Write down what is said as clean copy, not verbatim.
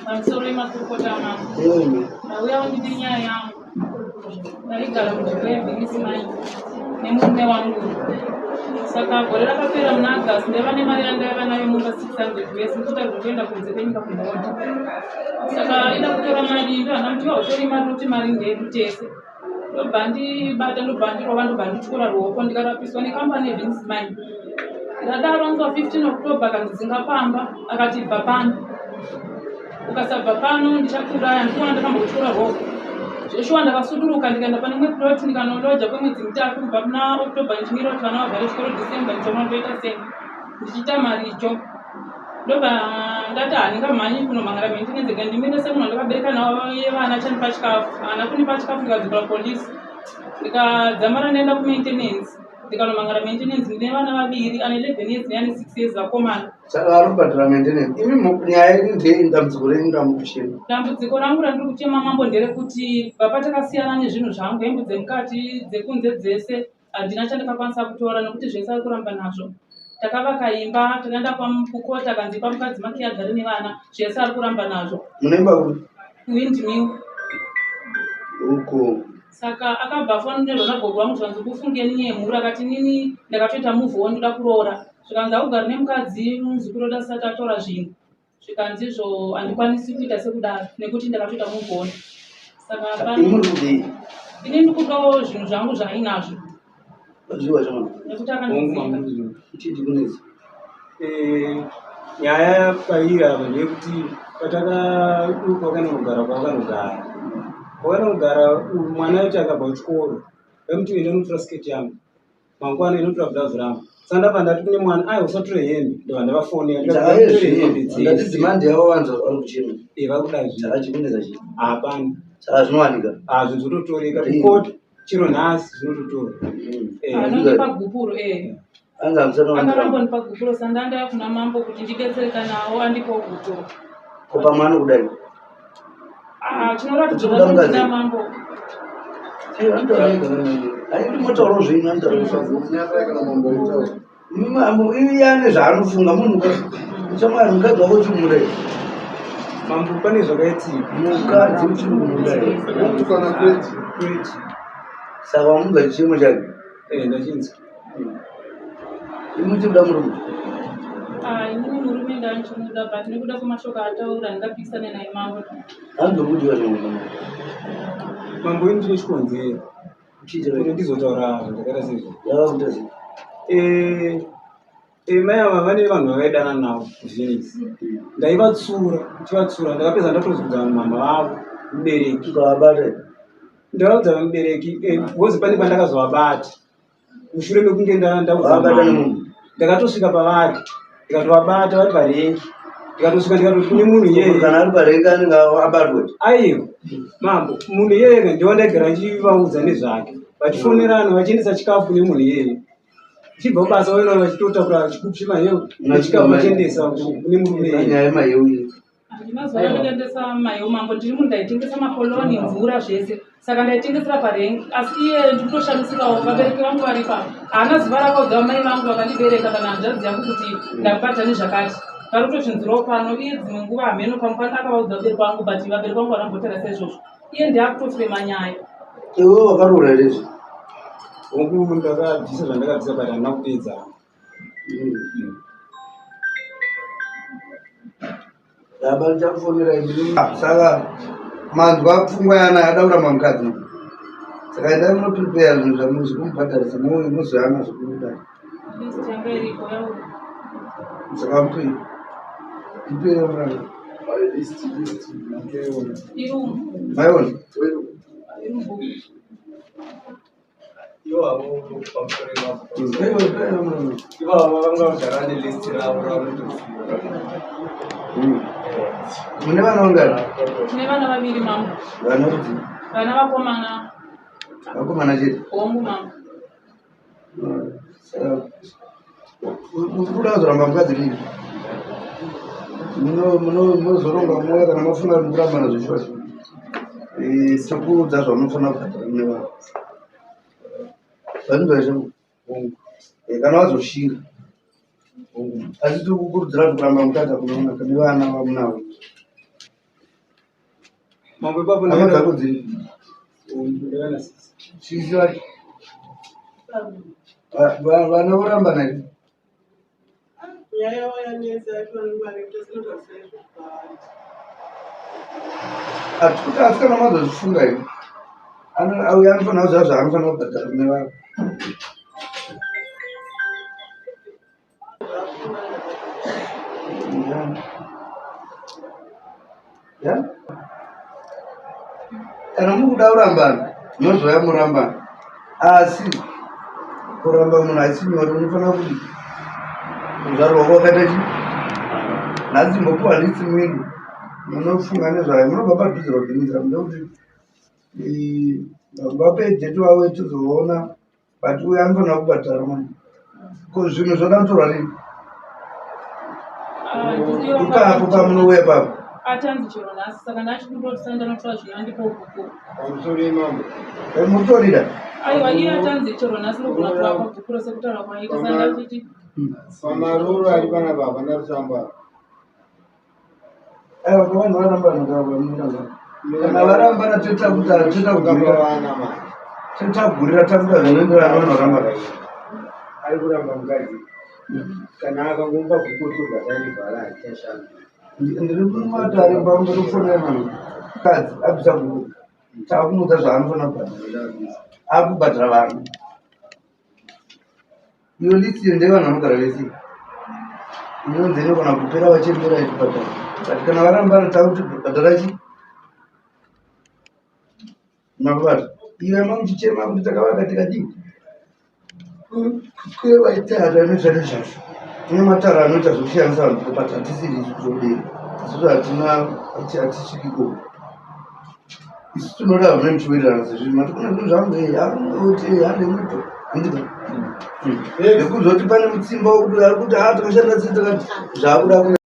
Pamusoro yemakurukota amambo. Ndauyawo ndine nyaya yangu. Ndaigara munzvimbo yeVenisi Mine nemurume wangu. Saka gore rakapera muna August ndaiva nemari yandaiva nayo mumba 600 US ndichida kuenda kunze kwenyika kunoona. Saka aida kutora mari ndohana kuti hautori mari nokuti mari ndeyedu tese. Ndobva ndibata ndobva ndirova ndobva ndityora ruoko ndikarapiswa nekambani yeVenisi Mine. Ndadaro musi wa 15 October akandidzinga pamba akati ibva pano. Ukasabva pano ndichakuuraya ndikuona ndakambokutyora ruoko. Zveshuwa ndakasuduruka ndikaenda pane imwe plot ndikanoloja kwemwedzi mitatu kubva kuna October ndichimirira kuti vana vavhare chikoro December ndichaona ndoita sei ndichiita maricho. Ndobva ndati handingamhanyi kunomhangara maintenance ega ndimire semunhu wandakabereka navo vana chandipa chikafu. Haana kundipa chikafu ndikadzokera kupolice ndikadzamara ndaenda kumaintenance ndikanomhangara maintenance ndine vana vaviri ane 11 years neane 6 years vakomana. Saka vari kubhadhara maintenance. Imi nyaya yenyu ndeyei dambudziko renyu ramukuchema? Dambudziko rangu randiri kuchema mambo nderekuti baba takasiyana nezvinhu zvangu hembe dzemukati dzekunze dzese handina chandakakwanisa kutora nekuti zvese ari kuramba nazvo. Takavaka imba takaenda kukota akanzi ipa mukadzi make agare nevana zvese ari kuramba nazvo. Mune imba kupi? Kuwindmill. Uko. Saka akabva afonerwa nagogo vangu zvikanzi kufungeni nyemhuru akati nini ndakatoita move on ndoda kuroora. Zvikanzi haugari nemukadzi muzukuru wedu asati atora zvinhu. Zvikanzi izvo handikwanisi kuita sekudaro nekuti ndakatoita move on. Saka hapana. Imi muri kudii? Ini ndikudawo zvinhu zvangu zvaainazvo. Zviwa zvamwe. Nekuti akandidzinga. Chii chikunetsa? Eh, nyaya pairi apa ndeyekuti patakakanogara kwakanogara kwakanogara mwana aiti akabva kuchikoro vaimuti enda unotora sketi yangu mangwana inotora bhurauzi rangu saka ndabva ndati kune mwana aiwa usatore hembe ndobva ndavafonera ndikati Ndati hembe dzese demand yavo vanhu vari kuchema. Eh, vari kuda zvinhu Saka chikunetsa chii? hapana Saka zvinowanika. Ah, zvinhu zvototoreka kukoti chero nhasi zvinototorwa Eh, Anondipa gupuro eh. Anzi hamusati Akaramba mawandirwa. kunipa gupuro saka ndandaya kuna mambo kuti ndibetsereka nawo andipewo gupuro. Ko pamwe anokudai. Ah, chinoratidza Kuda mukadzi. kuti mambo. Eh, anotaura ega. Haidi motaurawo zvenyu anotaura zvangu. Mambo iye ane zvaanofunga munhu mukadzi. Chamwari mukadzi wako uchiri kumuda here? Mambo pane zvakaitika. Mukadzi uchiri kumuda here? Kutukana kwete. Kwete. Saka wamunzwa chichemo chake. Eh, ndachinzwa. Imi muchiri kuda murume? Ah, inini murume ndandichimuda but nekuda kwemashoko ataura ndingapikisane naye mambo. Hanzi kudiwa zvimwe. Mambo ini ndine chikonzero. Chii Kuti chakaita? ndizotaura zvandakaita seizvo. Yava kuita sei? Eh, eh, mai ava vane vanhu vavaidana navo kuVenus. Ndaivatsura, ndichivatsura ndakapedza ndatozoudza mama vavo mubereki. Ukavabata here? Ndakaudza mubereki eh, because pane pandakazovabata mushure mekunge ndaudza Vabata mama. nemunhu. Ndakatosvika pavari ndikatovabata vari parengi ndikatosvika ndikatoti kune munhu iyeye Kana ari parengi anenge abatwa. Aiwa mambo munhu iyeye ndiwo ndaigara ndichivaudza nezvake vachifonerana vachiendesa chikafu kune munhu iyeye chibva kubasa vaona vachitotakura chikupu chemaheu nechikafu vachiendesa kune murume iyeye Nyaya yemaheu iyi. Handina zuva randakaendesa maheu mambo ndiri munhu ndaitengesa makoloni mvura zvese saka ndaitengesera parengi asi iye ndikutoshamisikawo vabereki vangu vari ipapo haana zuva rakaudza mai vangu vakandibereka kana hanzvadzi yangu kuti ndakubata nezvakati vari kutozvinzwirawo pano iye dzimwe nguva hameno pamwe pano akavaudza vabereki vangu but vabereki vangu vanambotaura saizvozvo iye ndiakutofrema nyaya. Iwe wakaroora here izvi? Hongu ndakabvisa zvandakabvisa but handina kupedza. Baba ndichakufonera ini. Ah, saka manzwa pfungwa yana yada kuramba mukadzi. Saka endai munoprepare zvinhu zvamu zvekumubhadharisa mozoyana zvekumudai. List yanga iriko yauya. Saka mupei. Mupei muranga. List, list, ndakaiona. Irumu. Maiona? Iri mubhuku. Ivavo pamusoro ipapo. Mupei muranga. Ivavo vanga vagara nelist ravo ravanotoziva. Mune vana vangani? Tine vana vaviri mambo. Vana rudzi. Vana vakomana. Vakomana chete. Hongu mambo. Saka uri kuda kuzoramba mukadzi rini? Munozoronga mwoyo kana mafunga kurambana zvechiva zvinhu. Tokuudza zvamunofanira kubhadhara mune vanhu. Zvanzwa here? Eh, kana wazoshinga. Asi tiri kukurudzira kuti kuramba mukadzi akunonaka nevana vamunavo. Mambo ipapo Hama dzako dziri ndakana sisi. Sisi vacho vana vorambana here? Nyaya yavo yanetsa yacho vanenge vari kuita sinotarisai Hatikuti asikana mazozvifunga here? Uyo anofanira kuziva zvaanofanira kubhadhara kune vanhu. Ya? Kana muri kuda kurambana, munozouya murambana. Asi kuramba munhu haisi nyore, unofanira kuti kuzvarwa kwakaita chii? Nhasi mbopiwa litsi mwiri, munofunga nezvayo, munobva padhuze pabhinyisa, ndokuti vape date wavo tizoona but uyo anofanira kubhadhara manje ko zvinhu zvoda kutorwa rini Ah, ipapo pamunouya papo atanzi chero nhasi saka ndachikundotisa ndanotora zvino andipo bhuku Pamusoro yemambo. Eh, mutorira aiwa iye atanzi chero nhasi ndogona kurapa bhuku rose kutaura kwaita saka ndachiti Pamaroro ari panapa hapana rusambo apa. Aiwa pavanhu varambana kavanhu kana varambana totakuta totakugurira Vana manje. Totagurira takuda zvinoenderana nevanhu varambana. Ari kuramba mukadzi. Kana akangomupa bhuku tobva tarivhara harichashandi. Ndiri mumatare pamwe ndikufonera vanhu. Mukadzi abvisa bhuku. Takumudza zvaanofanira kubhadhara. Akubhadhara vanhu. Iyo list iyo ndeyevanhu vanogara vese. Inonzi inogona kupera vachembera ichibhadhara. But kana varambana takuti bhadhara chi? Makubata. Iyo mamuchichema kuti takavaka tikadii? Kuye vaita anoita nezvazvo. Kune matare anoita zvekushandisa vanhu but hatisiri isu zvodei. Isusu hatina hatisviki ikoko. Isu tinoda vamwe muchiwirirana sezvo mati kune zvinhu zvangu eh, eh, hande muto. Handika. Nekuzoti pane mutsimba wekuti ari kuti ah takashanda sei takati zvakuda.